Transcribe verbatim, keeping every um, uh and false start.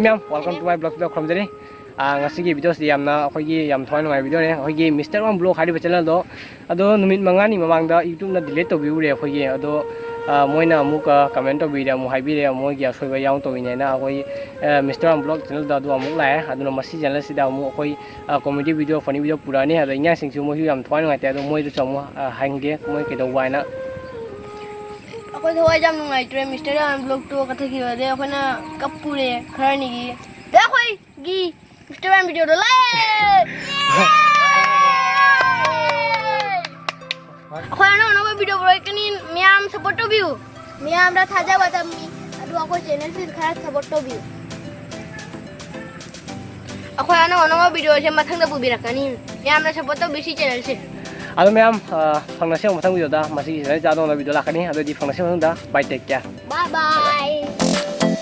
ꯃꯌꯥꯝ, welcome to my vlog ꯗ ꯈꯨꯔꯨꯝꯖꯔꯤ꯫ ꯑꯥ, ꯉꯁꯤꯒꯤ video ꯁꯤꯗꯤ ꯌꯥꯝꯅ ꯑꯩꯈꯣꯏꯒꯤ ꯌꯥꯝ ꯊꯋꯥꯏ ꯅꯨꯡꯉꯥꯏꯕ video ꯅꯦ꯫ ꯑꯩꯈꯣꯏꯒꯤ Mister One Vlog ꯍꯥꯏꯔꯤꯕ channel ꯗꯣ, ꯑꯗꯣ ꯅꯨꯃꯤꯠ ꯃꯉꯥꯅꯤ ꯃꯃꯥꯡꯗ YouTube ꯅ delete ꯇꯧꯕꯤꯔꯨꯔꯦ ꯑꯩꯈꯣꯏꯒꯤ꯫ ꯑꯗꯣ, ꯑꯥ, ꯃꯣꯏꯅ ꯑꯃꯨꯛ, ꯑꯥ, comment ꯇꯧꯕꯤꯔꯦ, ꯑꯃꯨꯛ ꯍꯥꯏꯕꯤꯔꯦ, ꯃꯣꯏꯒꯤ ꯑꯁꯣꯏꯕ ꯌꯥꯎꯅ ꯇꯧꯕꯤꯅꯦꯅ꯫ ꯑꯩꯈꯣꯏ, ꯑꯥ, Mister One Vlog channel ꯗ ꯑꯗꯨ ꯑꯃꯨꯛ ꯂꯥꯛꯑꯦ꯫ ꯑꯗꯨꯅ ꯃꯁꯤ channel ꯁꯤꯗ ꯑꯃꯨꯛ ꯑꯩꯈꯣꯏ, ꯑꯥ, comedy video, funny video ꯄꯨꯔꯛꯑꯅꯤ꯫ ꯑꯗꯣ ꯏꯟꯖꯥꯡꯁꯤꯡꯁꯨ ꯃꯣꯏꯁꯨ ꯌꯥꯝ ꯊꯋꯥꯏ ꯅꯨꯡꯉꯥꯏꯇꯦ꯫ ꯑꯗꯣ ꯃꯣꯏꯗꯁꯨ ꯑꯃꯨꯛ, ꯑꯥ, ꯍꯪꯒꯦ ꯃꯣꯏ ꯀꯩꯗꯧꯕ ꯍꯥꯏꯅ꯫ ꯑꯩꯈꯣꯏ ꯊꯋꯥꯏ ꯌꯥꯝ ꯅꯨꯡꯉꯥꯏꯇ꯭ꯔꯦ, Mister One Vlog ꯇꯣ ꯀꯛꯊꯠꯈꯤꯕꯗꯩ ꯑꯩꯈꯣꯏꯅ ꯀꯞꯄꯨꯔꯦ ꯈꯔꯅꯤꯒꯤ꯫ ꯑꯗꯩ ꯑꯩꯈꯣꯏꯒꯤ Mister One video ꯗꯣ ꯂꯥꯛꯑꯦ! ꯑꯩꯈꯣꯏ ꯑꯅꯧ ꯑꯅꯧꯕ video ꯄꯨꯔꯛꯀꯅꯤ, ꯃꯌꯥꯝ support ꯇꯧꯕꯤꯌꯨ꯫ ꯃꯌꯥꯝꯗ ꯊꯥꯖꯕ ꯊꯝꯃꯤ, ꯑꯗꯨꯒ ꯑꯩꯈꯣꯏ channel ꯁꯤ ꯈꯔ support ꯇꯧꯕꯤꯌꯨ꯫ ꯑꯩꯈꯣꯏ ꯑꯅꯧ ꯑꯅꯧꯕ video ꯁꯦ ꯃꯊꯪꯗ ꯄꯨꯕꯤꯔꯛꯀꯅꯤ, ꯃꯌꯥꯝꯅ support ꯇꯧꯕꯤꯌꯨ ꯁꯤ channel ꯁꯦ꯫ ꯑꯗꯣ ꯃꯌꯥꯝ, ꯑ, ꯐꯪꯅꯁꯦ ꯃꯊꯪ video ꯗ꯫ ꯃꯁꯤꯒꯤ channel ꯁꯤꯗ ꯑꯅꯧ ꯑꯅꯧꯕ video ꯂꯥꯛꯀꯅꯤ꯫ ꯑꯗꯨꯗꯤ ꯐꯪꯅꯁꯦ ꯃꯊꯪꯗ꯫ Bye, take care꯫ Bye bye꯫